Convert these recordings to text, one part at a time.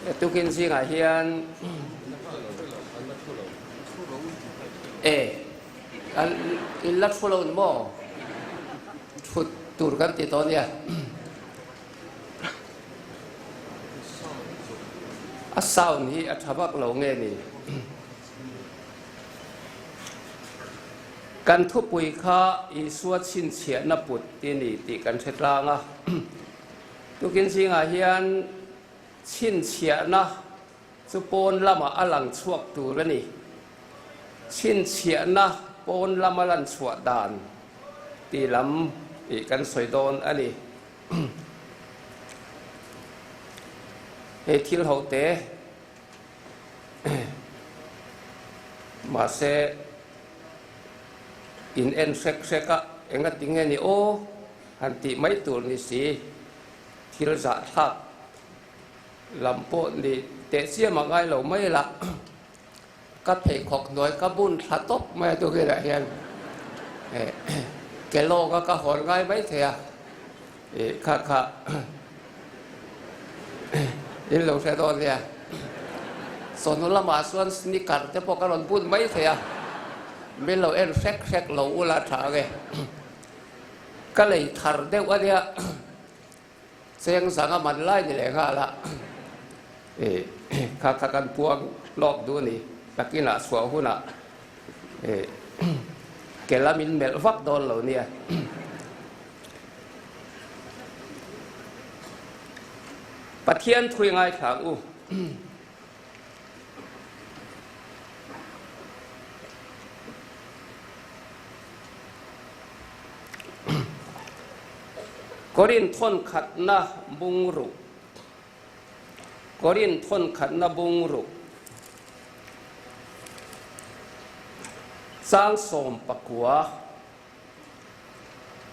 Tukin zingah hian e in la thu lo ni maw? Thut tur kan ti tawh nia. A sound hi a tha vak lo nge ni? Kan thupui kha Isua chhinchhiahna put ti ni tih kan hre tlang a. Tukin zingah hian chhinchhiahna chu pawn lamah a lang chhuak tur a ni. Chhinchhiahna pawn lama lan chhuah dan tih lam ih kan sawi dawn a ni. Hei thil ho te mahse in en hrek hrek a engati nge ni aw han tih mai tur ni si thil zahthlak lam pawh ni teh chiam a ngai lo mai la ka pheikhawk hnuai ka bun thla tawp mai a tukirah hian ke lawng a ka hawn ngai mai thei a ih kha kha in lo hre dawn nia chawhnu lamah chuan sneaker te pawh ka rawn bun mai thei a min lo en hrek hrek lo ula tha ang e ka lei thar deuh a nia. Cheng zanga man lai ni leh nghal a, ih kha kha kan puang lawk duh a ni. Takinah chhuah hunah ih ke lam in melh vak dawn lo nia. Pathian thui ngaithla ang u. Korin thawn khatna bung ruh Korin thawn khatna bung ruh Chang 14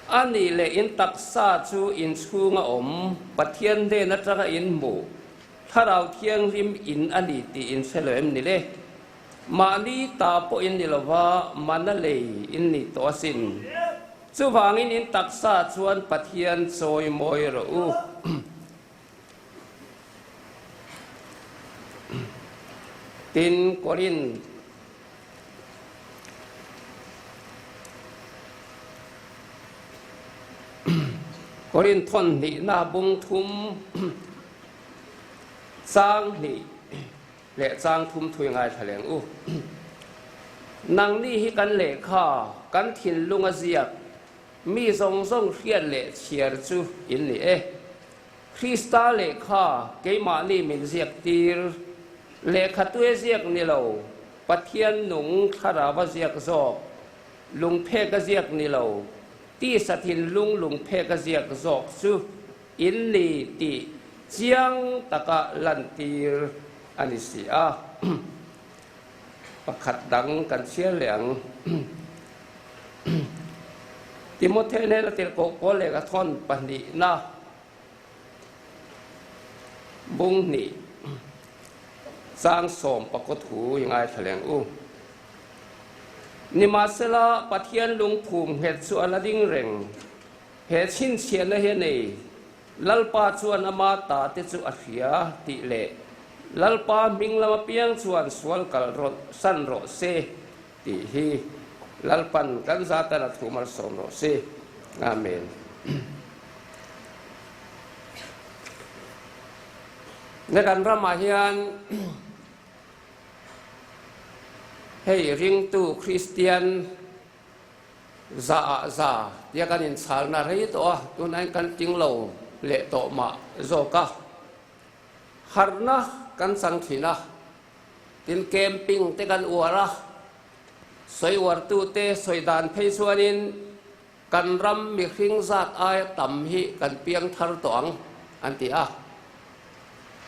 A nih leh in taksa chu in chhunga awm Pathian hnen atanga in hmuh Thlarau Thianghlim in a ni tih in hre lo em ni le? Mahni ta pawh in ni lova, mana lei in ni tawh asin. Chuvangin in taksa chuan Pathian chawi mawi rawh u. Tin, Korin. Korin thawn hnihna bung thum chang hnih leh chang thum thui ngaithla leng u. Nangni hi kan lehkha, kan thinlung a ziak, mi zawng zawng hriat leh chhiar chu in ni e. Krista lehkha keimahni min ziak tir, lehkha tue ziak ni lo, Pathian nung thlarau a ziak zawk, lungphek a ziak ni lo, tisa thinlung lungphek a ziak zawk chu in ni tih chiang taka lantir a ni si a. Pakhat dang kan chhiar leh ang. Timothy hnena tirhkoh pawl lehkha thawn pahnihna bung hnih chang 14 thu i ngaithla leng u. Nimahsela, Pathian lungphum nghet chu a la ding reng. He chhinchhiahna hi a nei. Lalpa chuan ama ta te chu a hria tih leh Lalpa hming lam apiang chuan sual kal rawh san rawh se tih hi Lalpan kan zatan a thu malsawm rawh se. Amen. Ne kan ramah hian hei ringtu Kristian Za ah za tia kan inchalna rei tawh a, tunah hian kan ting lo leh tawh mah zawk a. Harhna kan chang thin a, tin camping te kan uar a, sawi uartute sawi dan phei chuanin kan ram mihring zat aia tam hi kan piang thar tawh ang an ti a.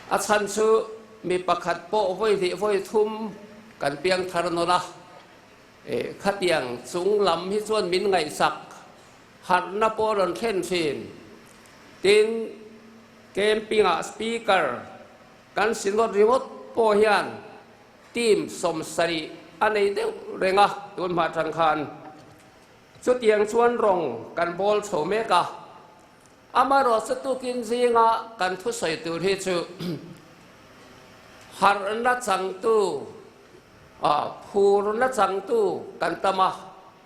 A chhan chu mi pakhat pawh vawi hnih vawi thum kan piang thar nawn a. Khatiang chung lam hi chuan min ngaihsak harhna pawh rawn thlen thin. Tin, camping-ah speaker kan synod ringawt pawh hian team 70 a nei deuh reng a, tun hma atang khan. Chutiang chuan rawng kan bawl chho mek a. Amaherawhchu tukin zinga kan thusawi tur hi chu. Harhna changtu, phurna changtu kan tam a,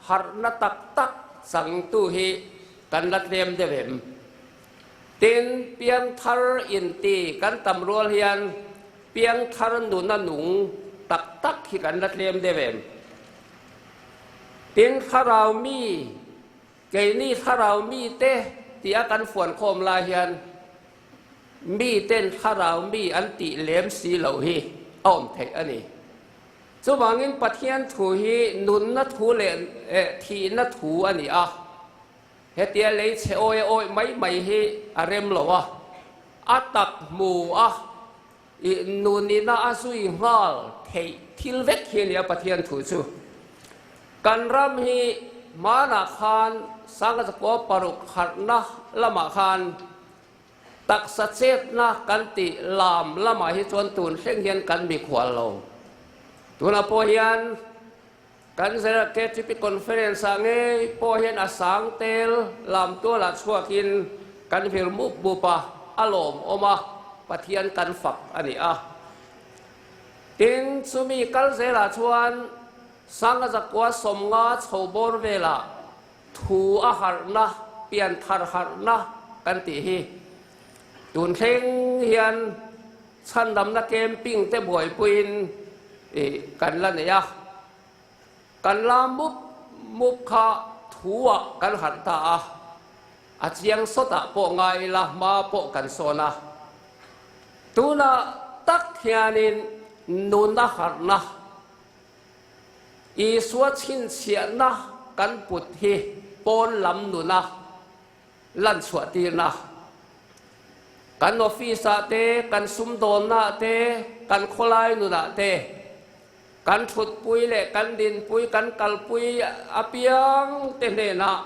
harhna tak tak changtu hi kan la tlem deuh em? Tin, piangthar inti kan tam rual hian piangthar nuna nung tak tak hi kan la tlem deuh em? Tin, thlarau mi, keini thlarau mite tia kan fuankhawm lai hian miten thlarau mi an tih lem si loh hi a awm theih a ni. Chuvangin Pathian thu hi nunna thu leh thihna thu a ni a. Hetia lei chhe awi a awih mai mai hi a rem lo a, a tak hmu a, i nunina a zui nghal theih thil vek hi a nia Pathian thu chu. Kan ram hi hmanah khan Sangazakua paruk harhna lamah khan taksa chetna kan tih lam lamah hi chuan tun thleng hian kan mikhual lo. Tunah pawh hian Kan General KTP Conference ah ngei pawh hian a sang tel lam tualah chhuakin kan vir mup mup a, a lawmawm a, Pathian kan fak a ni a. Tin, chumi kal zelah chuan Sanga Zakua Sawmnga chho bawr velah thu a harhna, pian thar harhna kan tih hi tun thleng hian Chhandamna camping te buaipuiin kan la nei a, kan la mup mup kha thu-ah kan harh ta a, a chiang sawtah pawh ngai ila hma pawh kan sawn a. Tunah tak hianin nuna harhna, Isua chhinchhiahna kan put hi pawn lam nuna lan chhuah tirna. Kan office ah te, kan sumdawnna ah te, kan khawlai nunah te, kan thutpui leh kan dinpui, kan kalpui apiang te hnenah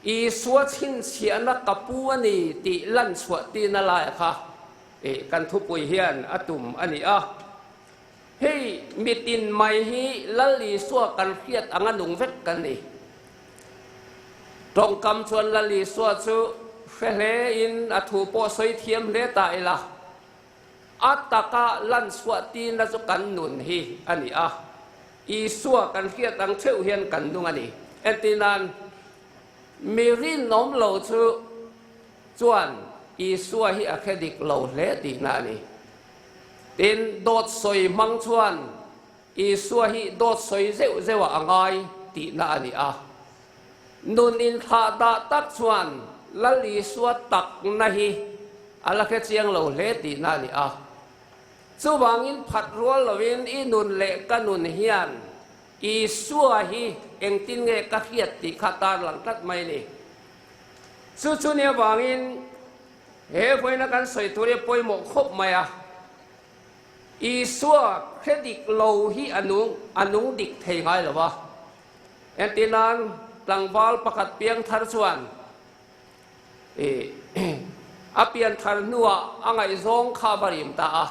Isua chhinchhiahna ka pu a ni tih lan chhuah tirna laia kha kan thupui hian a tum a ni a. Hei mitin mai hi Lal Isua kan hriat anga nung vek kan ni. Tawngkam chuan Lal Isua chu hre hle in a thu pawh sawi thiam hle ta ila, a taka lan chhuah tina chu kan nun hi a ni a, Isua kan hriat ang theuh hian kan nung a ni. Entirnan, mi rinawm lo chu chuan Isua hi a hre dik lo hle tihna a ni. Tin, dawt sawi hmang chuan Isua hi dawt sawi zeuh zeuhah a ngai tihna a ni a. Nun inthlah dah tak chuan Lal Isua takna hi a la hre chiang lo hle tihna a ni a. Chuvangin phat rual loin i nun leh ka nun hian Isua hi engtin nge ka hriat tih kha tarlang tlat mai a ni. Chu chu nia vangin he vawiina kan sawi tur hi a pawimawh khawp mai a. Isua hre dik lo hi a nung a nung dik thei ngai lo a. Entirnan, tlangval pakhat piangthar chuan ih a pianthar hnuah a ngaihzawng kha va rim ta a.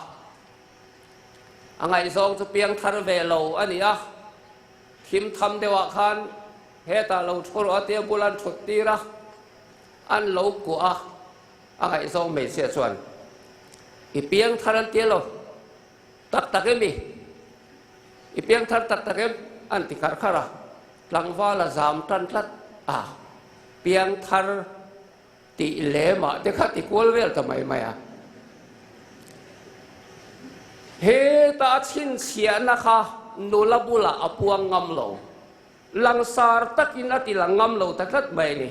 A ngaihzawng chu piangthar ve lo a ni a. Thim tham deuhah khan hetah lo thu rawh a tia bula an thut tir a, an lo kuah a. A ngaihzawng hmeichhia chuan, I piang thar an ti lo, tak tak em i? I piang thar tak tak em? an ti kharh kharh a, tlangval a zam tan tlat a, piang thar tih lemah te kha ti kual vel ta mai mai a. Heta a chhinchhiahna kha nula bulah a puang ngam lo, langsar takin a ti lang ngam lo ta tlat mai a ni.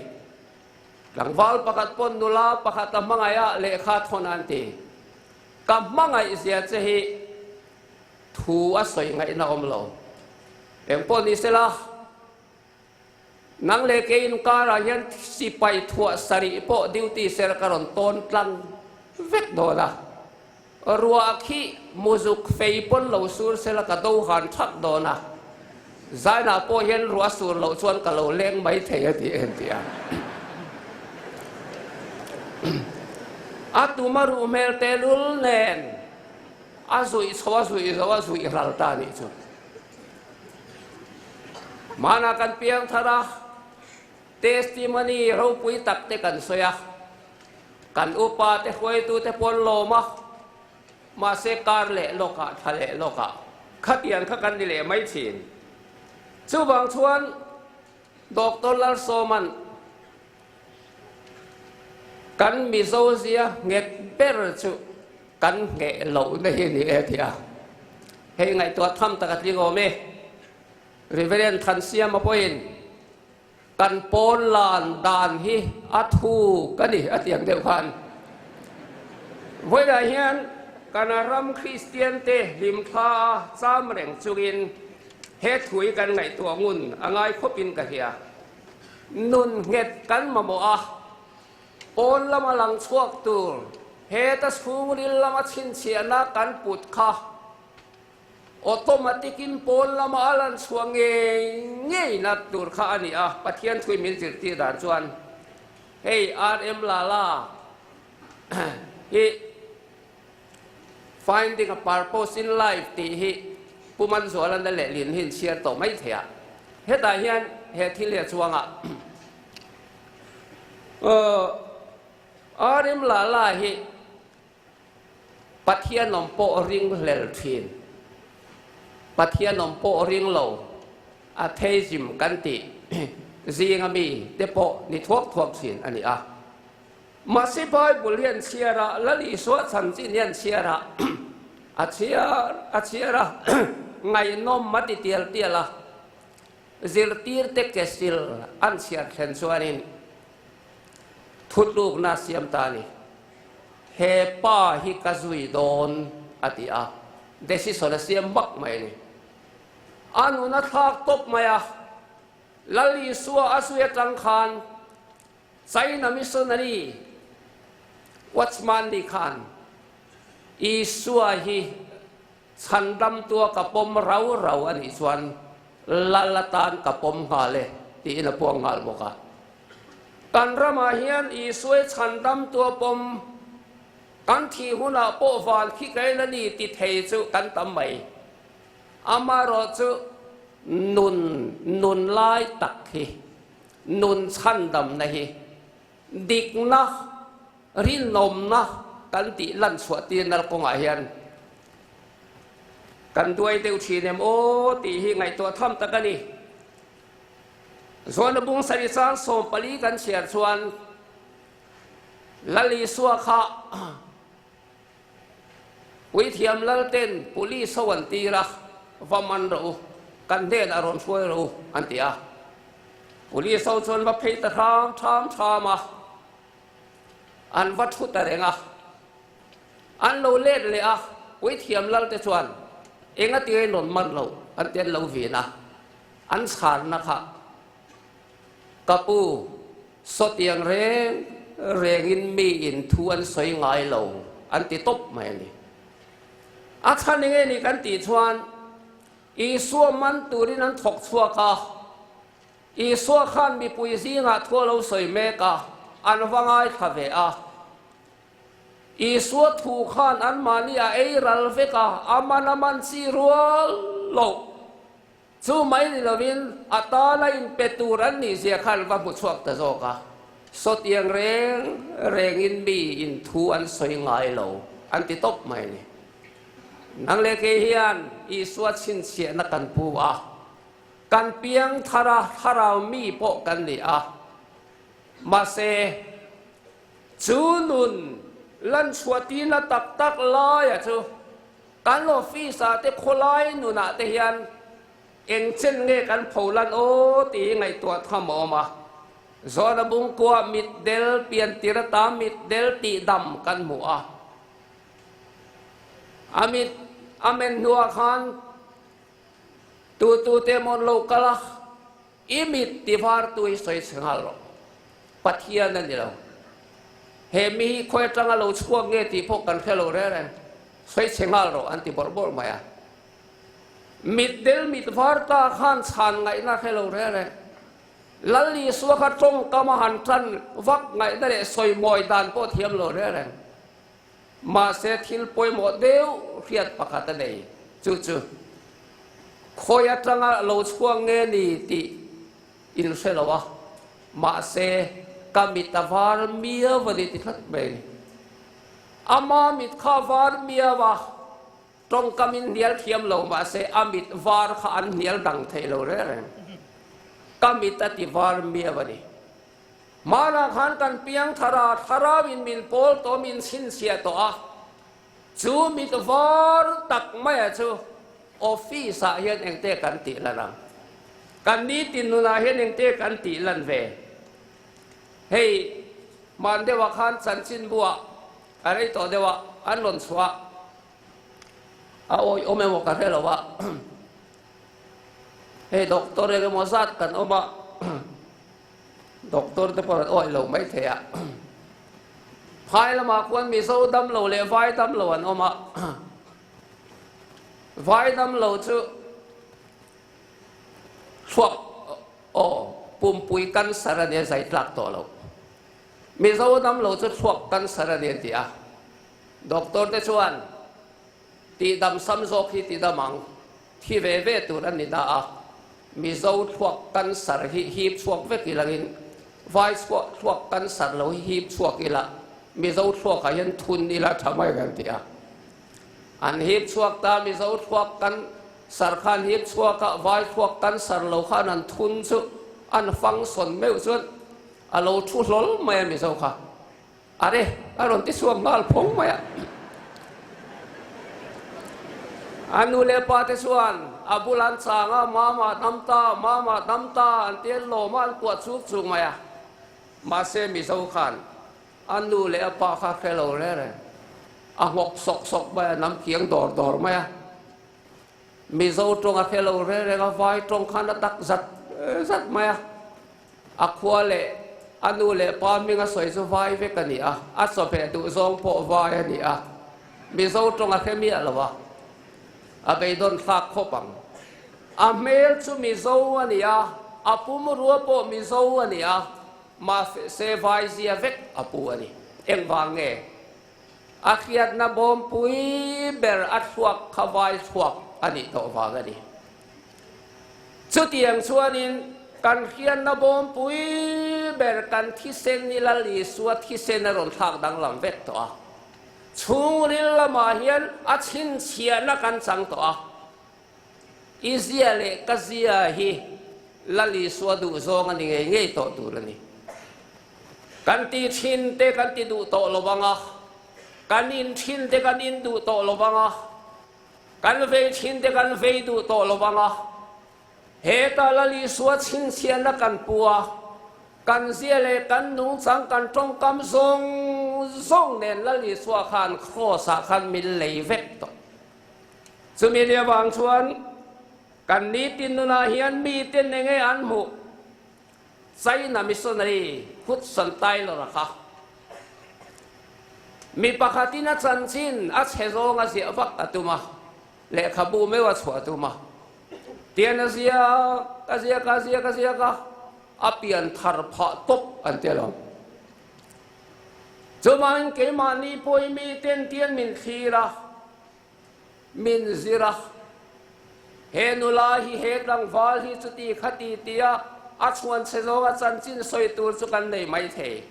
Tlangval pakhat pawn nula pakhat a hmangaih a lehkha thawn an ti. Ka hmangaih zia che hi thu a sawi ngaihna awm lo. Eng pawh ni sela, nang leh kei inkarah hian sipai thuah sarih pawh duty ser ka rawn tawn tlang vek dawn a. Ruah khi muzuk fei pawn lo sur sela ka do han thak dawn a, zainah pawh hian ruah sur loh chuan ka lo leng mai thei a ti em ti a. A tum a ruh hmel tehlul nen a zuih chho a zuih zo a zuih ral ta a nih chu. Hmanah kan piang thar a, testimony ropui tak te kan sawi a. Kan upa te hruaitu te pawn lawm a, Mahse kar leh lawkah, thla leh lawkah khatiang kha kan ni leh mai thin. Chuvang chuan Doctor Lalsawma'n kan Mizo zia nghet ber chu kan ngheh lohna hi a ni e tih a hei ngaihtuah tham tak a tling awm e. Reverend Thansiama pawhin Kan pawn lan dan hi a thuk a ni a ti ang deuh khan. Vawiinah hian kan ram Kristian te hlimthla a cham reng chungin he thu hi kan ngaihtuah ngun a ngai khawpin ka hria. Nun nghet kan mamawh a, pawn lama lang chhuak tur heta chhungril lama chhinchhiahna kan put kha Automatic in pawn lama a lan chhuah ngei ngei na tur kha a ni a, Pathian thui min zirtir dan chuan hei RM Lala hi Finding a Purpose in Life tih hi Pu Manzuala na lehlin hi in chhiar tawh mai thei a, hetah hian he thil hi a chuang a RM Lala hi Pathian awm pawh ring hlel thin. Pathian awm pawh ring lo, atheism kan tih zinga mi te pawh ni thuak thuak thin a ni a. Mahse Bible hian chhiar a, Lal Isua chanchin hian chhiar a, a chhiar a chhiar a, ngaihnawm a ti tial tial a, zirtirte ke sil an chhiar thlen chuanin thutlukna a siam ta a ni. He pa hi ka zui dawn a ti a, decision a siam bak mai a ni. A nun a thlak tawp mai a, Lal Isua a zui atang khan China missionary Watchman nih khan Isua hi chhandamtua ka pawm rau rau a nih chuan Lal atan ka pawm nghal e tiin a puang nghal bawk a. Kan ramah hian Isua chhandamtua pawm kan thih hunah pawh van khi kain a ni ti thei chu kan tam mai. Amaherawh chu nun nun lai tak hi, nun chhandamna hi dikna, rinawmna kan tih lan chhuah tirna kawngah hian kan duai deuh thin em aw tih hi ngaihtuah tham tak a ni. Zawhna bung sarih chang 14 kan chhiar chuan Lal Isua kha Puithiam Lalten police ho an tir a, va man rawh u, kan hnenah rawn hruai rawh u an ti a. Police ho chuan va phei ta hram hram hram a, an va thu ta reng a. An lo let leh a, Puithiam Lalte chuan engatinge in rawn man loh an ti an lo vin a. An chhanna kha ka pu sawtiang reng rengin mi in thu an sawi ngai lo an ti tawp mai a ni. A chhan enge ni kan tih chuan Isua man turin an thawk chhuak a, Isua khan mipui zingah thu a lo sawi mek a, an va ngaithla ve a. Isua thu khan anmahni a ei ral vek a, a man a man chi rual loh. Chu mai ni lovin a tana inpe tur an nih zia khan va hmu chhuak ta zawk a. Sawtiang reng rengin mi in thu an sawi ngai lo an ti tawp mai a ni. Nang leh kei hian Isua chhinchhiahna kan pu a, kan piang thar a, thlarau mi pawh kan ni a. Mahse, chu nun lanchhuah tirna tak tak laia chu Kan office ah te khawlai nunah te hian eng chen nge kan pho lan aw tih hi ngaihtuah tham a awm a. Zawhna bungkua mitdel piantir ata mitdel tihdam kan hmu a. A mit a men hnuah khan tu tu te emaw an lo kal a, I mit ti var tu hi sawi chhe nghal rawh. Pathian a ni lo. He mi hi khawi atanga lo chhuak nge tih pawh kan hre lo reng reng. Sawi chhe nghal rawh an ti bawrh bawrh mai a. Mit del mit var ta khan chhan ngaihna hre lo reng reng. Lal Isua kha tawngkam a han tan vak ngaihna leh sawi mawi dan pawh thiam lo reng reng. Mahse thil pawimawh deuh hriat pakhat a nei, chu chu khawi atanga lo chhuak nge ni tih in hre lo a, mahse ka mit a var miau a ni ti tlat mai a ni. Ama mit kha var miau a, tawngkamin hnial thiam lo mahse a mit var kha an hnial dang thei lo reng reng. Ka mit a ti var miau a ni. Hmanah khan kan piang thar a, thlarauin min pawl tawh min chhinchhiah tawh a, chu mit var tak maia chu office ah hian engte kan tih lan ang? Kan nitin nunah hian engte kan tih lan ve? Hei hman deuhah khan chanchinbuah a rei tawh deuh a, an rawn chhuah a awi awm emaw ka hre lo a, hei doctor eng emaw zat kan awm a, doctor te pawh an awi lo mai thei a, phai lamah khuan Mizo dam lo leh vai dam lo an awm a, vai dam lo chu Thluak aw pumpui cancer a nia zai tlak tawh lo. Mizo dam lo chu thluak cancer a ni an ti a. Doctor te chuan tihdam sam zawk hi tidam ang, thi ve ve tur an ni ta a. Mizo thluak cancer hi hip chhuak vek ilangin vai thluak cancer lo hi hip chhuak ila Mizo thluakah hian thun ila tha mai kan ti a. An hip chhuak ta Mizo thluak kan sar khan hip chhuak a, vai thluak kan sar lo khan an thun chu an function meuh chuan a lo thu hlawl mai a Mizo kha. Are, a rawn ti chhuak nghal phawng mai a. A nu leh pa te chuan a bul an chang a, Mama dam ta, Mama dam ta an ti a, lawm a an kuah chuk chuk mai a. Mahse Mizo khan A nu leh a pa kha hre lo reng reng. A nghawk sawk sawk mai a, nam kiang dawr dawr mai a. Mizo tawng a hre lo reng reng a, vai tawng khan a tak zat zat mai a. A khua leh a nu leh pa hming a sawi chu vai vek a ni a, a chawhmeh duh zawng pawh vai a ni a. Mizo tawng a hre miah lo a, a beidawn thlak khawp ang. A hmel chu Mizo a ni a, a pumrua pawh Mizo a ni a. Mahse vai zia vek a pu a ni. Engvang nge? A hriatna bawmpui ber a thluak kha vai thluak a nih tawh vang a ni. Chutiang chuanin kan hriatna bawmpui ber kan thisen ni Lal Isua thisen a rawn thlak danglam vek tawh a. Chhungril lamah hian a chhinchhiahna kan chang tawh a. I zia leh ka zia hi Lal Isua duh zawng a ni ngei ngei tawh tur a ni. Kan ti thin te kan ti duh tawh lo vang a, kan in thin te kan in duh tawh lo vang a, kan vei thin te kan vei duh tawh lo vang a, heta Lal Isua chhinchhiahna kan pu a, kan zia leh kan nungchang kan tawngkam zawng zawng nen Lal Isua khan Kraws-ah khan min lei vek tawh. Chumi ni avang chuan kan nitin nunah hian mite eng nge an hmuh? China missionary Hudson Taylor-a kha mi pakhatin a chanchin a chhe zawng a ziah vak a tum a, lehkhabu meuh a chhuah a tum a. Tian a ziak a ziak a ziak a ziak a, a pian thar phah tawp an ti alawm. Chuvangin keimahni pawhin miten tian min thlir a, min zir a, he nula hi he tlangval hi chuti khati tia a chhuan che zawnga chanchin sawi tur chu kan nei mai thei.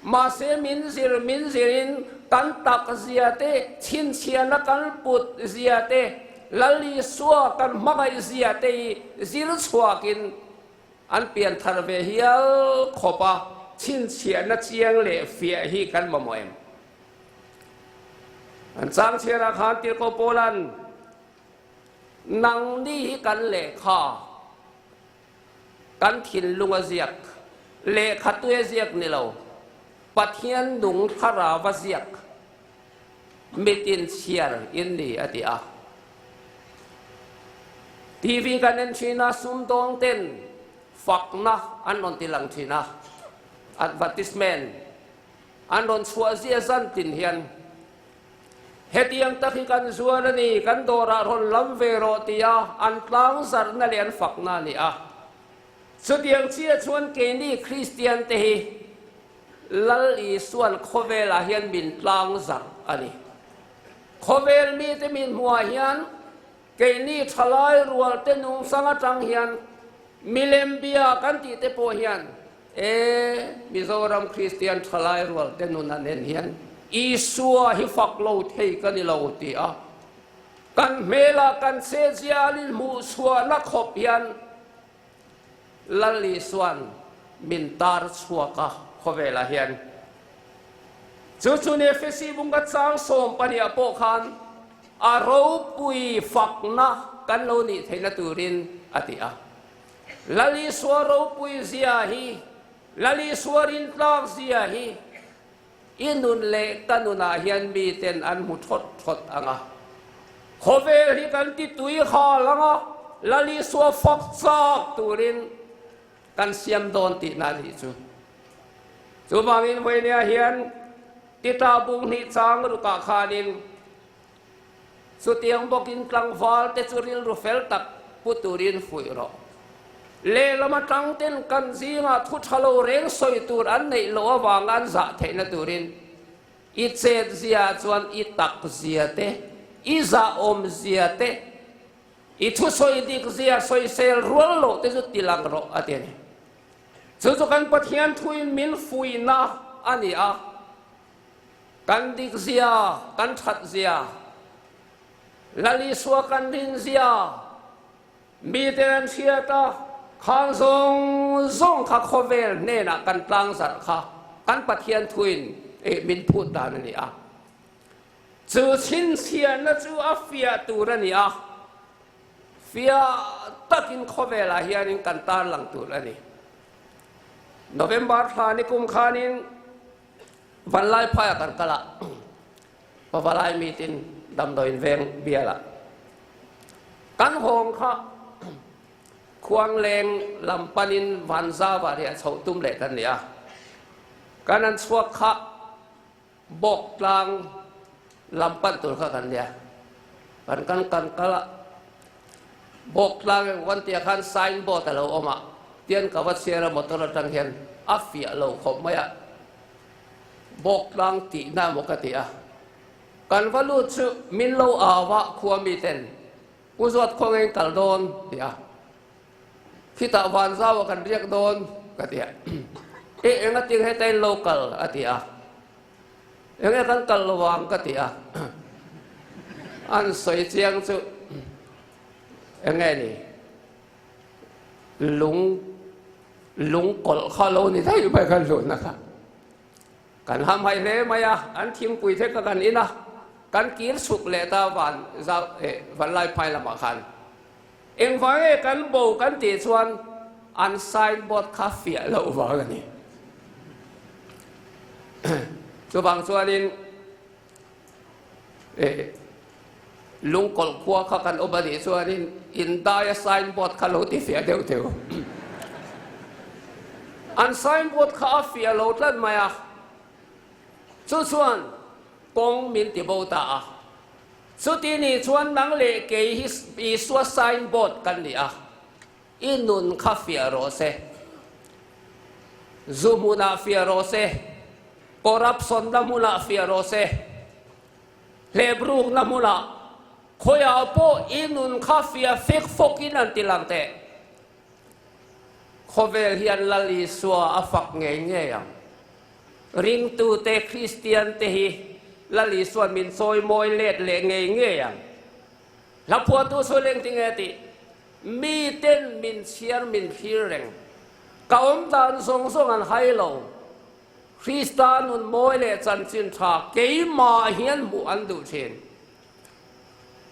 Mahse min zir min zirin kan tak zia te, chhinchhiahna kan put zia te, Lal Isua kan hmangaih zia te hi zir chhuakin An pian thar ve hial khawp a, chhinchhiahna chiang leh fiah hi kan mamawh em? An chang chhiarah khan Tirhkoh Paula'n, Nangni hi kan lehkha, kan thinlung a ziak, lehkha tui a ziak ni lo, Pathian nung thlarau a ziak, mitin chhiar in ni a ti a. TV kan en thin a, sumdawng ten fakna an rawn ti lang thin a, advertisement an rawn chhuah zia zan tin hian hetiang tak hi kan zuar a ni, kan dawrah rawn lam ve rawh tia an tlang zarhna leh an fakna a ni a. Chutiang chiah chuan keini Kristian te hi Lal Isuan khawvelah hian min tlang zarh a ni. Khawvel mite min hmuhah hian keini thalai rual te nungsang atang hian milem bia kan tih te pawh hian e Mizoram Kristian thalai rual te nun an en hian. Isua hi fak lo thei ka ni lo ti a, kan hmelah kan chetzialin hmuhchhuahna khawp hian Lal Isua'n min tar chhuak a khawvelah hian. Chu chu ni Efesi bunga chang 12 ah pawh khan a ropui fakna kan lo nih theihna turin a ti a. Lal Isua ropui zia hi, Lal Isua rintlak zia hi i nun leh ka nunah hian miten an hmu thawt thawt ang a. Khawvel hi kan ti tui hal ang a, Lal Isua fak chak turin kan siam dawn tihna a nih chu. Chuvangin vawinia hian tita bung hnih chang rukah khanin Chutiang bawkin tlangval te chu rilru fel tak pu turin fuih rawh. Lehlam atang ten kan zingah thu tha lo reng sawi tur an neih loh avanga an zah theihna turin i chet zia chuan i tak zia te, i zahawm zia te, i thusawi dik zia sawisel rual loh te chu tilang rawh a ti a ni. Chu chu kan Pathian thuin min fuihna a ni a. Kan dik zia, kan that zia, Lal Isua kan rin zia, mite an hriat a, khang zawng zawng kha khawvel hnenah kan tlang zarh kha kan Pathian thuin min phut dan a ni a. Chu chhinchhiahna chu a fiah tur a ni a, fiah takin khawvelah hianin kan tarlang tur a ni. November thla ni kum khanin Vanlai phaia kan kal a, Pavalai meeting damdawiin veng bial ah kan hawng kha Khuangleng lam panin Vanzau ah riah chhoh tum leh kan ni a, kan an chhuak kha Bawktlang lam pan tur kha kan nia, kan kan kan kal a, Bawktlang eng kan tih ah khan sign board a lo awm a, tian ka va chhiar a motor atang hian a fiah lo khawp mai a, Bawktlang tihna emaw ka ti a, kan va lut chu min lo au a khua mi ten Pu Zuat khawngain kal dawn ti a, khitah Vanzau ah kan riak dawn ka ti a, e enga ting heta in lo kal a ti a, enge kan kal lo ang ka ti a, an sawi chiang chu enge ni lung lung kawlh kha lo ni daih mai kan luhna kha kan ham hai hle mai a, an thingpui te kha kan in a, kan kir chhuk leh ta van zau eh vanlai phai lamah khan engvang nge kan bo kan tih chuan an sign board kha fiah loh vang a ni. Chuvang chuanin eh Lungkawlh khua kha kan awm a nih chuanin indaia sign board kha lo ti fiah deuh deuh. An sign board kha a fiah lo tlat mai a, chu chuan kawng min ti bo ta a. Chuti nih chuan nang leh kei hi Isua sign board kan ni a, i nun kha fiah rawh se, zu hmunah fiah rawh se, corruption na hmunah fiah rawh se, Hleprukna hmunah khawiah pawh i nun kha fiah fek fawkin an ti lang teh. Khawvel hian Lal Isua a fak ngei ngei ang. Ringtute Kristian te hi Lal Isua'n min chawi mawi let leh ngei ngei ang. Hlaphuahtu chu leng tinge tih? Miten min chhiar min thlir reng. Ka awm dan zawng zawng an hai lo. Krista nun mawi leh chanchin tha keimah hian hmuh an duh thin.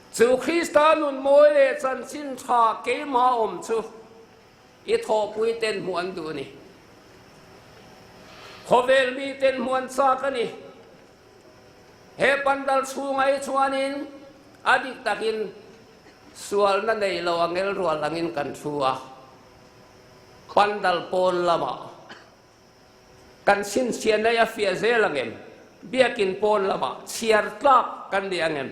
Chu Krista nun mawi leh chanchin tha keimah awm chu i thawhpui ten hmuh an duh a ni. Khawvel mi ten hmuh an chak a ni. He pandal chhunga hi chuanin a dik takin sualna nei lo angel rual angin kan thu a, pandal pawn lamah Kan chhinchhiahna hi a fiah zel ang em? Biakin pawn lamah chhiar tlak kan ni ang em?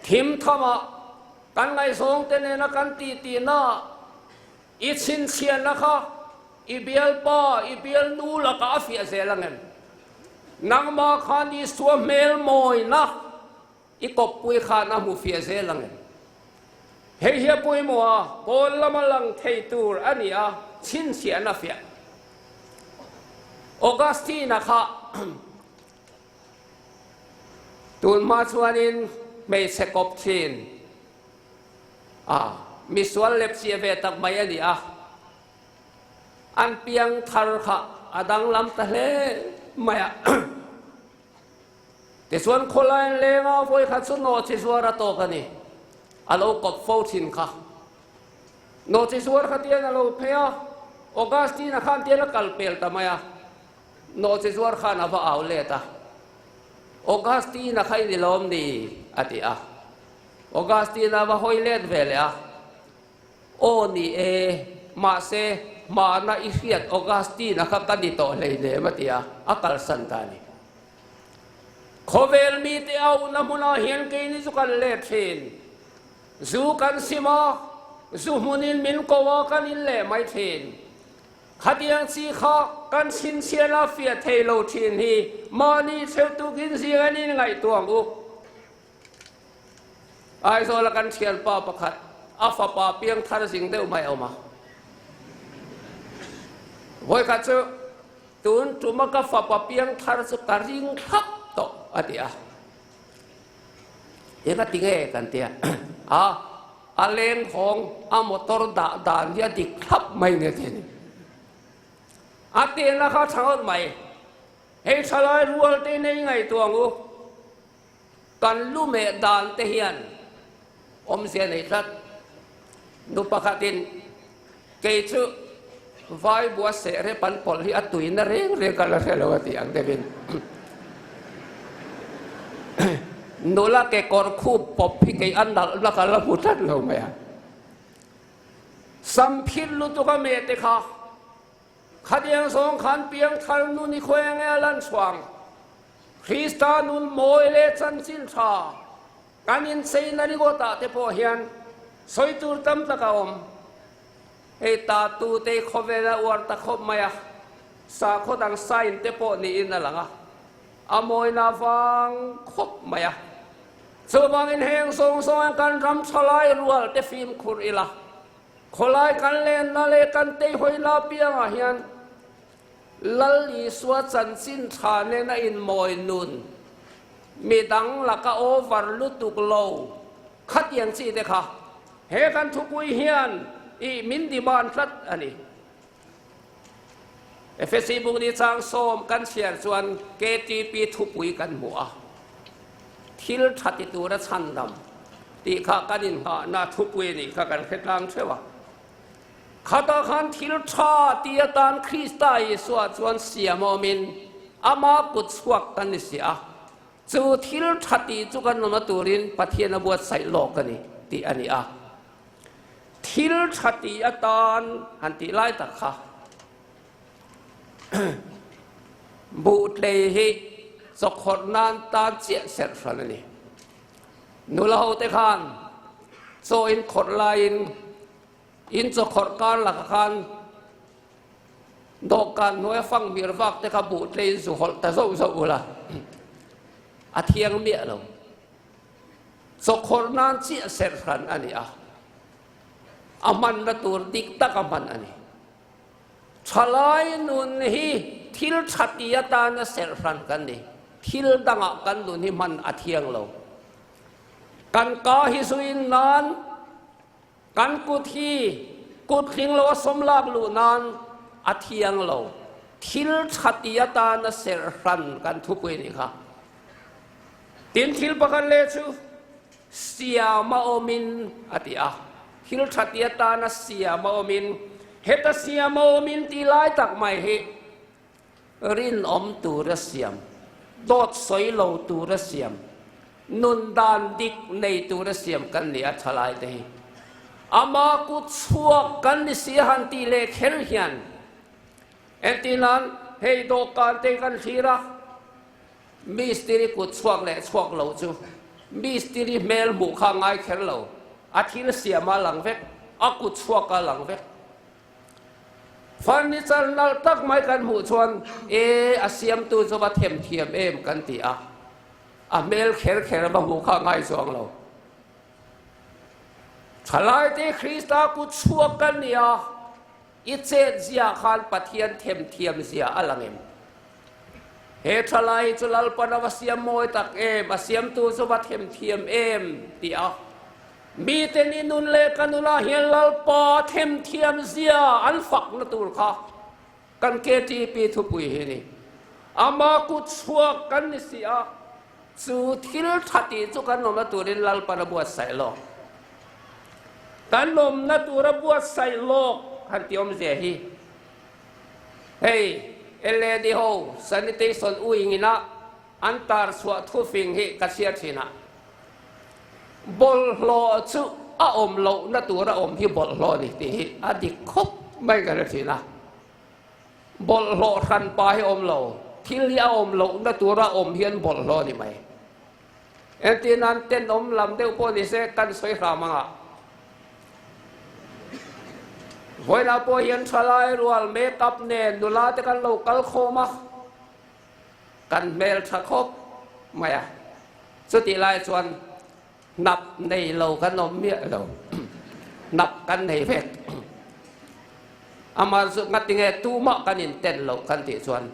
Thim thamah kan ngaihzawngte nena kan titihnaah i chhinchhiahna kha i bialpa, i bialnu lakah a fiah zel ang em? Nangmah khan Isua hmel mawina I kawppui khan a hmu fiah zel ang em? Hei hi a pawimawh a, pawn lama lang thei tur a ni a, chhinchhiahna fiah. Augustine-a kha Tun hma chuanin hmeichhe kawp thin a, misual lepchiah ve tak mai a ni a. An piang thar kha a danglam ta hle mai a. Tichuan khawlai an leng a, vawi khat chu nawhchi zuar a tawk a ni. A lo kawp fo thin kha. Nawhchi zuar kha tian a lo phei a, Augustine-a khan tian a kal pel ta mai a. Nawhchi zuar khan a va au let a, Augustine-a kha i ni lawm ni? a ti a. Augustine-a va hawi let ve leh a, Aw ni e, mahse hmana i hriat Augustine-a kha ka ni tawh hleinem a ti a, a kalsan ta a ni. Khawvel mite auhna hmunah hian keini chu kan let thin. Zu kan sim a, zu hmunin min ko a kan in leh mai thin. Khatiang chi kha kan chhinchhian a fiah thei lo thin hi mahni theuh tukin zing an inngaihtuah ang u. Aizawla kan thianpa pakhat a fapa piang thar zing deuh mai a awm a. Vawikhat chu tun tuma ka fapa piang thar chu ka ring thlap tawh a ti a. Eng a ti nge kan ti a, a a leng hawng a motor dah dan hi a dik thlap mai nge ti a ni. A tena kha tha ngawt mai. Hei thalai rual te nei ngaihtuah ang u. Kan lu meh dan te hian awmzia nei tlat. Nu pakhatin kei chu vai bua seh rep an pawlh hi a tuina reng reng ka la hre lo a tih ang deuhin nula kekawr khup pawp hi kei a nalh na ka la hmu tlat lo mai a. Sam phir lutuk a meh te kha khatiang zawng khan piangthar nun i khawi ange a lan chhuang. Krista nun mawi leh chanchin tha kan incheina ringawtah te pawh hian sawi tur tam tak a awm. Hei tatu te khawvel a uar ta khawp mai a, sakhaw dang sign te pawh niin a lang a, a mawina vang khawp mai a. Chuvangin heng zawng zawng kan ram thalai rual te fimkhur ila, khawlai kan lenna leh kan teihawi apiangah hian Lal Isua chanchin tha nena inmawi nun, midang laka over lutuk lo khatiang chi te kha he kan thupui hian i min demand tlat a ni. Efesi bukni chang sawm kan chhiar chuan KTP thupui kan hmu a, thil tha ti tura chhandam tih kha kan inghahna thupui a nih kha kan hre tlang theuh a. Khatah khan thil tha ti atan Krista Isua chuan siam awmin ama kut chhuak kan ni si a, chu thil tha tih chu kan awmna turin Pathian a buatsaih lawk a ni tih a ni a. Thil tha ti atan han tih lai tak kha buhtlei hi chawkhawrh nan tan chiah serh hran a ni. Nula hote khan chaw in khawrh laiin In chawkhawrh kar lakah khan dawhkan hnuaia fang mir vak te kha buh tleiin zu hawlh ta zauh zauh ula, a thiang miah lo. Chawkhawrh nan chiah serh hran a ni a, a hmanna tur dik taka hman a ni. Thalai nun hi thil tha ti atana serh hran kan ni, thil dangah kan nun hi hman a thiang lo. Kan ka hi zuin nan Kan kut hi kut tling lo a sawm lak luh nan a thiang lo. Thil tha ti atana serh hran kan thupui a nih kha. Tin thil pakhat leh chu siam a awmin a ti a. Thil tha ti atana siam a awmin, heta siam a awmin tih lai tak mai hi Rinawm tura siam, dawt sawi lo tura siam, nun dan dik nei tura siam kan ni a thalai te hi. Ama kut chhuak kan ni si a han tih leh kher hian entir nan hei dawhkan te kan thlir a, mistiri kut chhuak leh chhuak lo chu mistiri hmel hmuh kha a ngai kher lo, a thil siam a lang vek, a kut chhuak a lang vek. Furniture nalh tak mai kan hmuh chuan e a siamtu chu va them thiam em kan ti a, a hmel kher kher va hmuh kha a ngai chuang lo. Thalaite Krista kut chhuak kan ni a, i chet zia khan Pathian them thiam zia a lang em? He thalai hi chu Lalpan a va siam mawi tak em, a siamtu chu va themthiam em ti a. Mite ni nun leh ka nunah hian Lalpa themthiam zia an fakna tur kha kan KTP thupui hi ni. Ama kut chhuak kan ni si a, chu thil tha tih chu kan awmna turin Lalpan a buatsaih lawk. Kan awmna tura buatsaih lawk han ti awmzia hi. Hei LAD ho sanitation wing ina an tar chhuah thufing hi ka chhiar thin a, bawlhhlawh chu a awm lohna tur a awm hi bawlhhlawh a ni tih hi a dik khawp mai ka hre thin a. Bawlhhlawh hranpa hi awm lo, thil hi a awm lohna tur a awm hian bawlhhlawh a ni mai. Entir nan tenawm lam deuh pawh ni se kan sawi hram ang a. Vawilah pawh hian thalai rual makeup nen nula te kan lo kal khawm a, kan hmel tha khawp mai a. Chutih lai chuan hnap nei lo kan awm miah lo, hnap kan nei vek. Amah chu ngatinge tumah kan inten loh kan tih chuan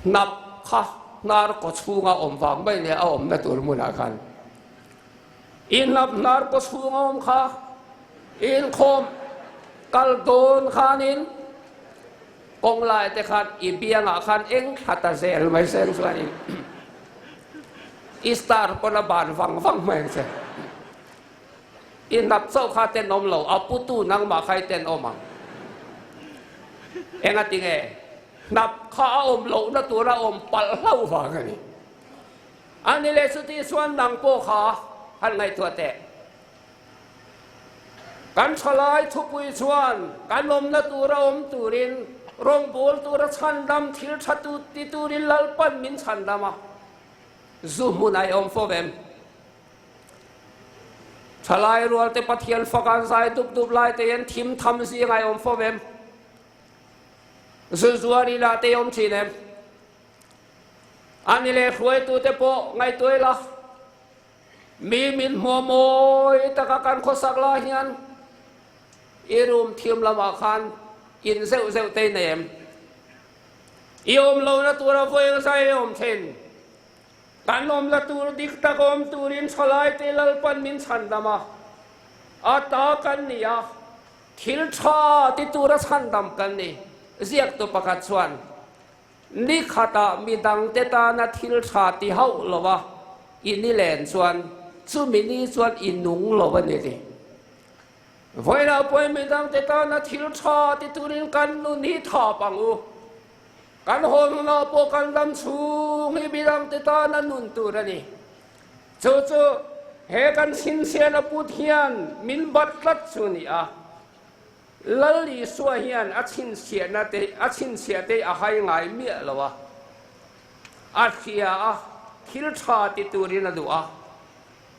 Hnap kha hnar kaw chhunga awm vang mai leh a awmna tur hmunah khan i hnap hnar kaw chhunga awm kha i inkhawm kal dawn khanin kawng lai te khan i biangah khan eng thla ta zel mai seng chuanin i star pawn a ban vang vang mai ang che. I hnap chauh kha tenawm lo, a putu nangmah kha i tenawm ang. Engatinge? Hnap kha a awm lohna tura awm palh hlauh vang a ni. A ni leh chuti chuan nang pawh kha han ngaihtuah teh. Kan thalai thupui chuan kan awmna tura awm turin rawngbawl tura chhandam thil tha tu ti turin Lalpan min chhandam a, zu hmun a i awm fo em? Thalai rualte Pathian fak an zai dup dup lai te hian thim tham zing ai awm fo em? Zuzuar ila te awm thin em? Ani leh hruaitute pawh ngaihtuah ila, mi min hmuh mawi taka kan khawsak lai hian i room thim lamah khan in zeuh zeuh te i nei em? I awm lohna tura vawi zai awm thin. Kan awmna tur dik tak awm turin thalaite Lalpan min chhandam a, a ta kan ni a, thil tha ti tura chhandam kan ni. Ziaktu pakhat chuan, Ni khatah mi dangte tana thil tha ti hauh lo a, i ni len chuan chumi ni chuan i nung lo a ni ti. Vawilah pawhin mi dangte tana thil tha ti turin kan nun hi thap ang u. Kan hawnna pawh kan ram chhung hi midangte tana nun tur a ni. Chu chu he kan chhinchhiahna put hian min bat tlat chu ni a. Lal Isua hian a chhinchhiahna te a chhinchhiah te a hai ngai miah lo a. A hria a, thil tha ti turin a duh a.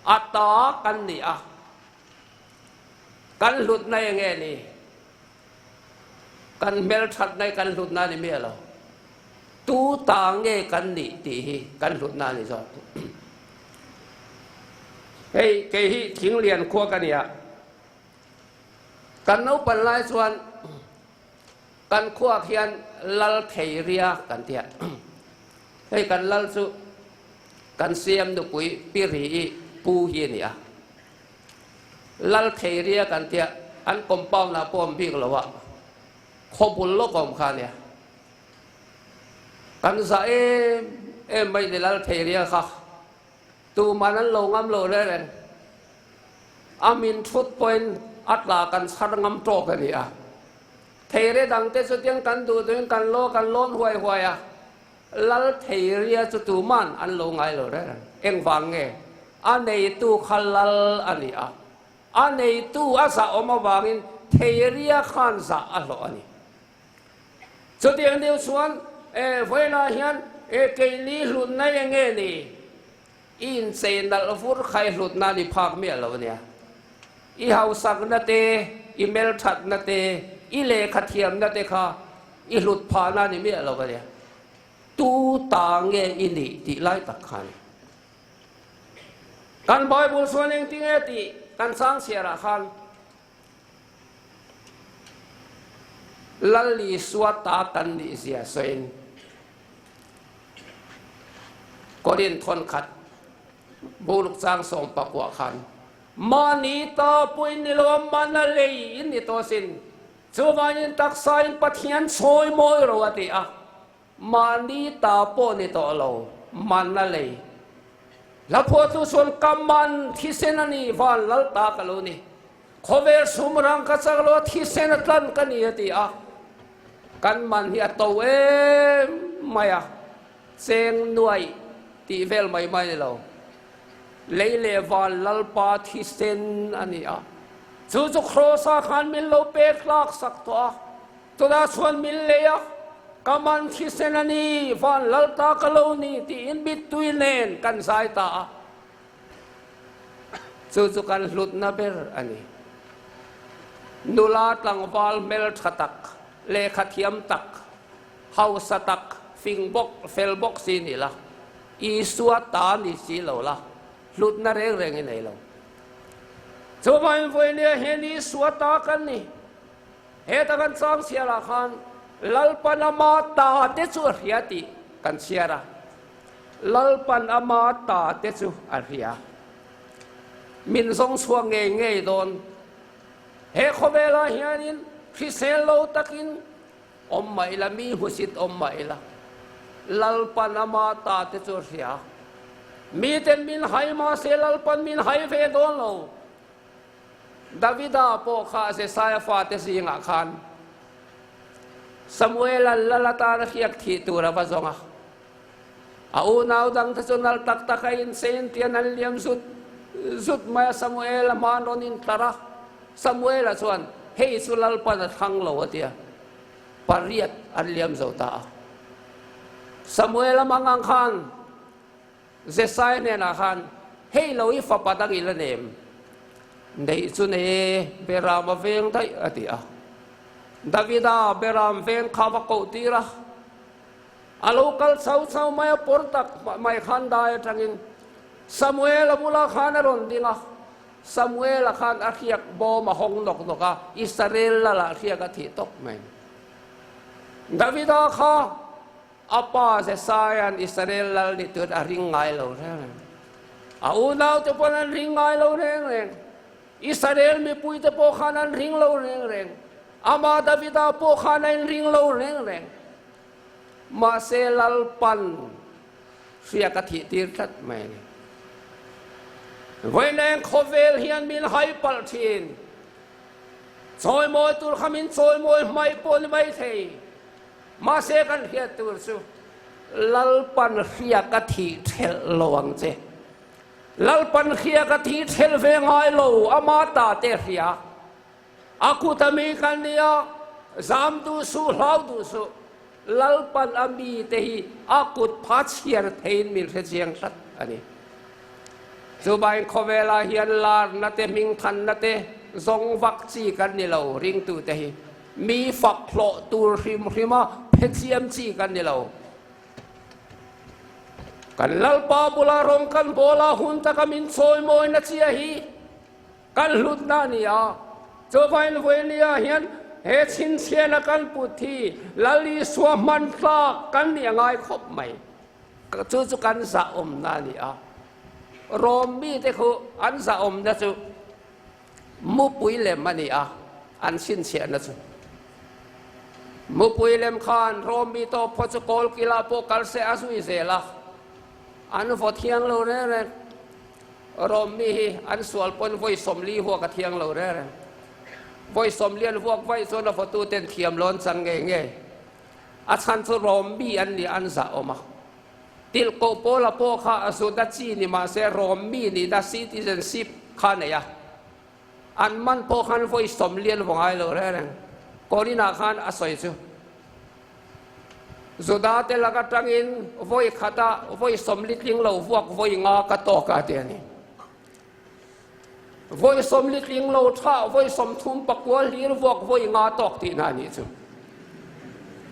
A ta kan ni a. Kan hlutna eng nge ni? Kan hmelthatna hi kan hlutna a ni miah lo. Tu ta nge kan nih tih hi kan hlutna a ni zawk. Hei kei hi Thinglian khua ka ni a, kan naupan lai chuan kan khuak hian lal thei ria kan ti a. Hei kan lal chu kan siam nupui Pi Ri-i pu hi a ni a. Lal thei ria kan tia an compound ah pawh awm bik lo a, khaw bul lawk a awm kha ania. Kan zah em em mai ni lal thei ria kha tuman an lo ngam lo reng reng. A min thut pawhin a tla kan chhar ngam tawk a ni a. Thei ria dang te chu tiang kan duh duhin kan law kan lawn huai huai a. Lal thei ria chu tuman an lo ngai lo reng reng. Engvang nge? A neitu kha lal a ni a. A neitu a zah awm avangin thei ria khan zah a hlawh a ni. Chutiang deuh chuan e vawilah hian e keini hlutna eng nge ni? I inchei nalh vur kha i hlutna a ni phak miah lo ania. I hausakna te, i hmelthatna te, i lehkha thiamna te kha i hlut phahna a ni miah lo ania. Tu ta nge i nih tih lai tak kha a ni. Kan Bible chuan engtinge tih kan chang chhiarah khan Lal Isua ta kan nih zia sawiin. Korin thawnkhat Buluk chang sawmpakua khan mahni ta pawh in ni lo a, man a lei in ni tawh asin. Chuvangin taksa in Pathian chawi mawi ro a ti a, mahni ta pawh ni tawh lo, man a lei. Hla phuahtu chuan ka man thisen a ni, van lal ta ka lo ni. Khawvel sum rang ka chak lo a, thisen a tlan ka ni a ti a. Kan man hi a to em mai a, cheng nuaih tih vel mai mai ni lo. Lei leh van Lalpa thisen a ni a, chu chu Kross-ah khan min lo pek hlak sak tawh a, tunah chuan min lei a, ka man thisen a ni, van Lalta ka lo ni tiin mittui nen kan zai ta a, chu chu kan hlutna ber a ni. Nula tlangval hmeltha tak, lehkha thiam tak, hausa tak, fing bawk, fel bawk si ni la, Isua ta ni si lo la, hlutna reng reng i nei lo. Chuvangin vawinia hian Isua ta kan ni. Heta kan chang chhiarah khan Lalpan ama ta te chu a hria tih kan chhiar a. Lalpan ama ta te chu a hria. Min zawng chhuak ngei ngei dawn. He khawvelah hianin hrisel lo takin Awm mah ila, mi hmusit awm mah ila, Lalpan ama ta te chu a hria. Miten min hai mahse Lalpan min hai ve dawn lo. Davida pawh kha Jesaia fate zingah khan Samuela'n lal atan a hriak thih tur a va zawng a. A unau dangte chu nal tak tak a insein tian an liam zut zut mai a, Samuela hmaan rawn intlar a. Samuela chuan, Hei chu Lalpan a thlang lo a ti a, pariat an liam zo ta a. Samuela mangang khan Jesai hnenah khan, Hei lo i fapa dang i la nem, neih chu nei e, Beram a veng daih a ti a. Davida Beram veng kha va koh tir a. A lo kal chho chho mai a, pawr tak mai khan dai atangin Samuel a bulah khan a rawn ding a. Samuel-a khan a hriak bawm a hawng nawk nawk a, Israel lalah hriak a thih tawp mai. Davida kha a pa Jesaia'n Israel lal ni tuin a ring ngai lo reng reng. A unaute pawn an ring ngai lo reng reng. Israel mipuite pawh khan an ring lo reng reng. Amah Davida pawh khan a inring lo reng reng. Mahse Lalpan hriak a thih tir tlat mai a ni. Vawiineng khawvel hian min hai palh thin. Chawimawi tur kha min chawimawi hmaih pawh ni mai thei. Mahse kan hriat tur chu Lalpan hriak a thih thelh lo ang che. Lalpan hriak a thih thelh ve ngai lo, ama ta te hria. A kut a mi kan nia, zam duh suh, hlau duh suh. Lalpan a mite hi a kut pha chhiar theiin min hre chiang tlat a ni. Chuvangin khawvelah hian larna te, hmingthanna te zawng vak chi kan ni lo, ringtute hi mi fak hlawh tur hrim hrima phe chiam chi kan ni lo. Kan Lalpa bula rawng kan bawla hun taka min chawimawina chia hi Kan hlutna a ni a, chuvangin Vawinia hian he chhinchhiahna kan put hi Lal Isua hman tlak kan nih a ngai khawp mai. Chu chu kan zahawmna a ni a. Rom mite khu an zahawmna chu mupui lem a ni a, an chhinchhiahna chu. Mupui lem khan Rom mi tawp phaw chu kawl kilah pawh kal se a zui zel a, an vaw thiang lo reng reng. Rom mi hi an sual pawn vawi 40 huak a thiang lo reng reng. Vawi 40 an vuak vaih chuan a vawtu ten thiam lo an chang ngei ngei. A chhan chu Rom mi an nih an zah awm a. Tilhkoh Paula pawh kha a zut a chi ni mah se Rom mi nihna citizenship kha a nei a. An man pawh khan vawi 40 an vaw ngai lo reng reng. Korinah khan a sawi chu. Juda te lak atangin vawi khata vawi 40 tling lo vuak vawi nga ka tawk a ti a ni. Vawi 40 tling lo tha vawi 39 hlir vuak vawi nga tawk tihna a nih chu.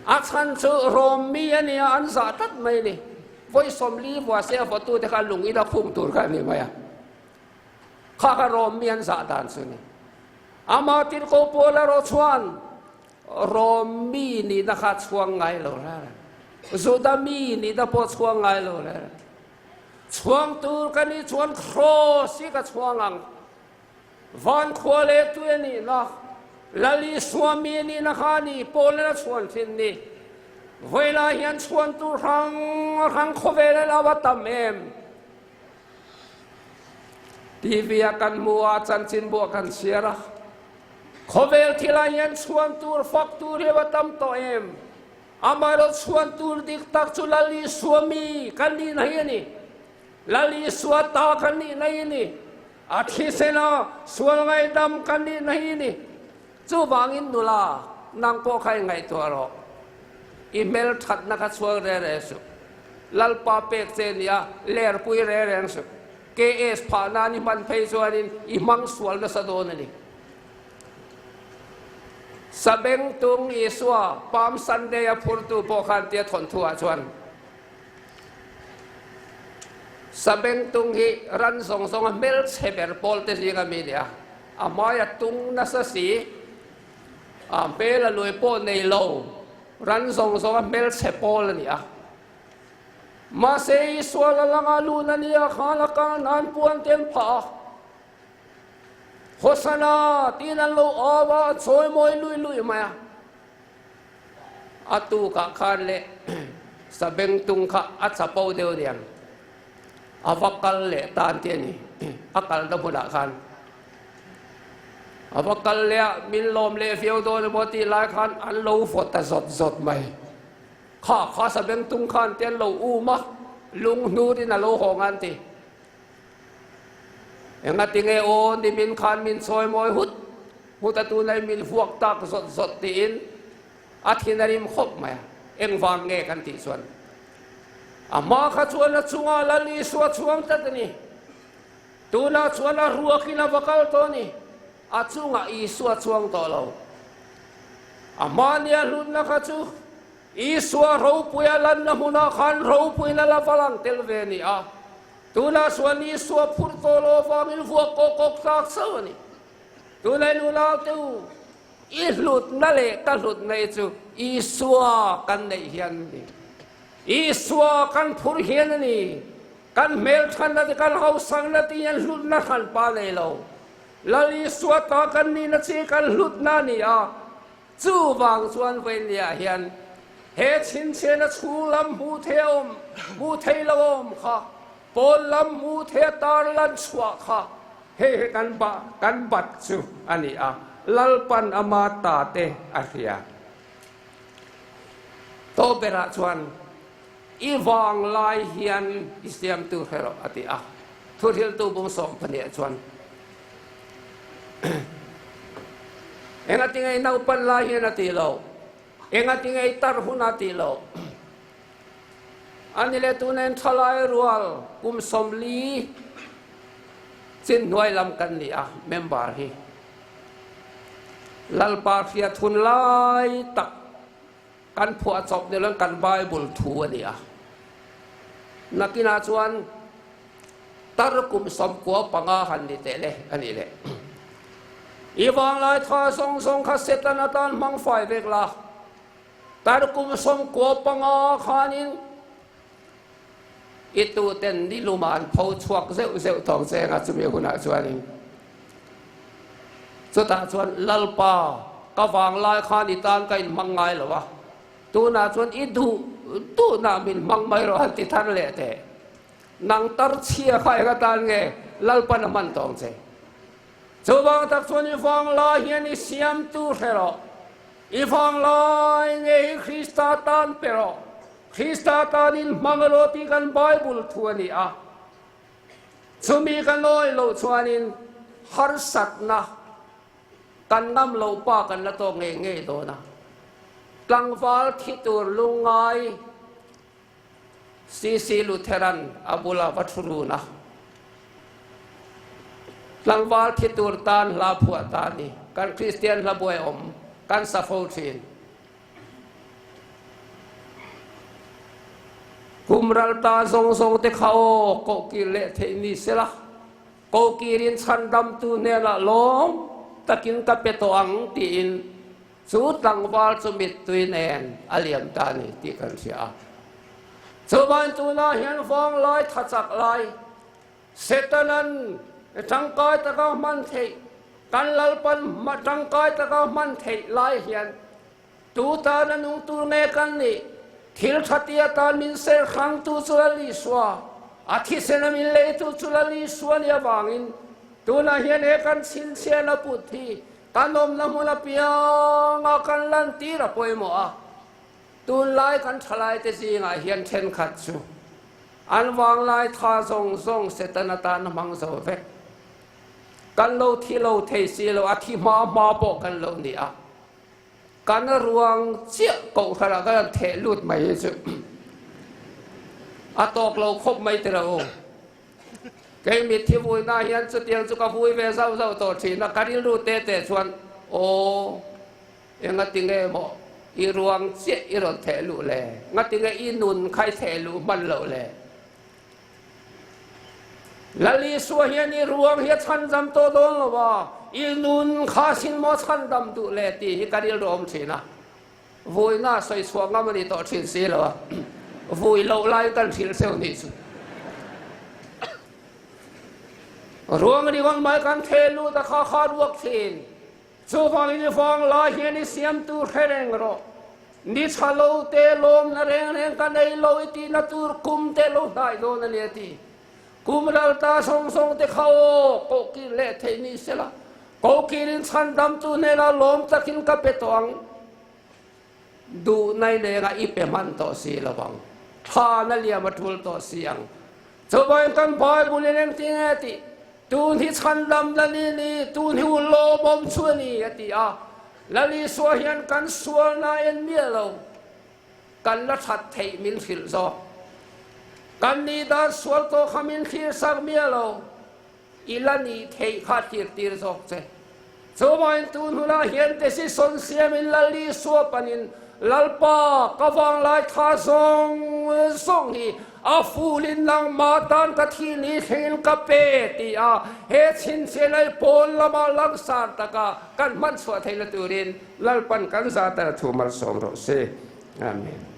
A chhan chu Rom mi a nia an zah tlat mai a ni. Vawi 40 vua se a vawtu te kha lung ina khung tur kha a ni mai a. Kha kha Rom mi an zah dan chu a ni. Ama tirhkoh pawl erawh chuan Rom mi nihna kha chhuang ngai lo reng reng. Juda mi nihna pawh chhuang ngai lo reng reng. Chhuang tur ka nih chuan Kraws hi ka chhuang ang. Van khua leh tui a nihna, Lal Isua mi a nihna kha a ni pawl in a chhuan thin ni. Vawilah hian chhuan tur hrang hrang khawvel a lo a tam em? TV a kan hmu a, chanchinbuah kan chhiar a. Khawvel thilah hian chhuan tur, fak tur hi a va tam tawh em? Amaherawh chhuan tur dik tak chu Lal Isua mi kan nihna hi a ni. Lal Isua ta kan nihna hi a ni. A thisena sual ngaihdam kan nihna hi a ni. Chuvangin nula, nang pawh kha i ngaihtuah rawh. I hmelthatna kha chhuak re re suh. Lalpa pek che nia, lerpui re reng suh. KS phah nan i hman phei chuanin i hmang sual nasa dawn a ni. Sabengtung Isua Palm Sunday a phurtu pawh khan tia thawnthu ah chuan Sabengtung hi ran zawng zawng a hmelchhe ber pawl te zinga mi nia, a hmai a tung nasa si, a hmel a lui pawh nei lo, ran zawng zawng a hmelchhe pawl a ni a. Mahse Isua la langa lun a nia khan a kal nan puan te an phah a. Hosana tiin an lo au a, an sawi mawi lui lui mai a. A tukah khan leh Sabengtung kha a chapo deuh niang, a va kal leh tan tih a ni. A kalna hmunah khan a va kal leh a, min lawm leh viau dawn emaw tih lai khan an lo vaw ta zawt zawt mai. Kha kha Sabengtung khan te an lo um a, lunghnur in a lo hawng a an ti. Engatinge aw nimin khan min chawi mawi hut hut a tunai min vuak tak zawt zawt tiin a thin a rim khawp mai a, engvang nge kan tih chuan a hma kha chuan a chungah Lal Isua chhuang tlat a ni, tunah chuan a ruakin a va kal tawh a ni, a chungah Isua chhuang tawh lo, a hma nia hlutna kha chu Isua ropuia lanna hmunah khan ropuina la va lang tel ve a ni a. Tunah chuan Isua phurh tawh lo avangin vuak kawk kawk tlak chauh a ni. Tunah in unaute u, i hlutna leh ka hlutna hi chu Isua kan neih hian a ni. Isua kan phurh hian a ni. Kan hmelthanna te, kan hausakna te hian hlutna hranpa nei lo. Lal Isua ta kan nihna chi kan hlutna a ni a. Chuvang chuan Vawinia hian he chhinchhiahna chhung lam hmuh thei a awm, hmuh thei lo a awm kha, pawn lam hmuh thei a tar lan chhuah kha hei hi kan bah, kan bat chu a ni a, Lalpan ama ta te a hria. Tawh berah chuan i vang lai hian i siamtu hre rawh a ti a, thuhriltu bung 12 chuan. Engatinge i naupan lai hian a tih loh? Engatinge i tar hun a tih loh? Ani leh tuna in thalai rual kum 40 chin hnuai lam kan ni a, member hi Lalpa hriat hun lai tak kan phuah chawp ni loin kan Bible thu a ni a. Nakinah chuan Tar kum 95 han ni teh le a nih leh. I vanglai tha zawng zawng kha Satan atan hmang fai vek la. Tar kum 95 khanin i tuten ni luma an pho chhuak zeuh zeuh tawng cheng a chumi hunah chuanin chutah chuan Lalpa ka vanglai khan i tan ka inhmang ngai lo a, tunah chuan i duh duhnah min hmang mai rawh han ti thar leh teh. Nang tar chhia kha eng atan nge Lalpan a hman tawng che? Chuvang tak chuan i vanglai hian i siamtu hre rawh. I vanglai nge hi Krista tan pe rawh. Krista tanin hmang rawh tih kan Bible thu a ni a. Chumi ka nawi loh chuanin harsatna kan ngam loh pa kan la tawk ngei ngei dawn a. Tlangval thi tur lungngai CC Lutheran a bula va thu run a, tlangval thi tur tan hla phuah ta a ni. Kan Kristian hla buai awm kan sa fo thin. Kum ral ta zawng zawng te kha aw koh kir leh theih ni sela, koh kirin chhandamtu hnenah lawm takin ka pe tawh ang tiin Chu tlangval chu mittui nen a liam ta a ni tih kan hria a. Chuvain tunah hian vanglai tha chak lai Setanan tangkai taka hman theih kan Lalpan tangkai taka hman theih lai hian tu tana nung tur nge kan nih? Thil tha ti atan min ser hrangtu chu Lal Isua, a thisena min leitu chu Lal Isua nih avangin tunah hian he kan chhinchhiahna put hi kan awmna hmun apianga kan lantir a pawimawh a. Tunlai kan thalaite zingah hian thenkhat chu an vanglai tha zawng zawng Satan atan a hmang zo vek. Kan lo thi lo thei si lo, a thi hma hma pawh kan lo ni a. Kan ruang chiah kohhranah kan han theh lut mai hi chu a tawk lo khawp mai ti lo. Kei mitthi vuina hian chutiang chu ka vui ve zauh zauh tawh thin a, ka rilru te te chuan aw. Engati nge maw i ruang chiah i rawn theh luh le? Ngati nge i nun kha i theh luh hman loh le? Lal Isua hian i ruang hi a chhandam tawh dawn lo a, i nun kha sin maw chhandam duh le tih hi ka rilru awm thin a. Vuina sawi chhuah ngam a ni tawh thin si lo a, vui loh laiin kan hrilh hreuh nih chu. Ruang ringawt mai kan theh lut a kha kha ruak thin. Chuvangin i vang lai hian i siamtu hre reng rawh. Ni tha lo te lawmna reng reng ka nei lo i tihna tur kum te lo hnai dawn a ni a ti. Kum ral ta zawng zawng te kha aw kohkir leh theih ni sela, kohkirin chhandamtu hnenah lawm takin ka pe tawh ang. Duhnai lengah i pe hman tawh si lo vang. Thlan a liam a tul tawh si ang. Chuvangin kan Bible in engtin nge tih? Tun hi chhandam la ni ni, tun hi u lawmawm chu a ni, a ti a. Lal Isua hian kan sualna en miah lo, kan la that theih min hrilh zawk. Kan nih dan sual tawh kha min thlirsak miah lo, i la nih theih kha thlir tir zawk che. Chuvangin tun hunah hian decision siamin Lal Isua panin, Lalpa, ka vanglai tha zawng zawng hi a fulin nangmah tan ka thih ni thlengin ka pe, ti a he chhinchhiah pawn lama langsar taka kan hman chhuah theihna turin Lalpan kan zah tar thu malsawm rawh se. Amen.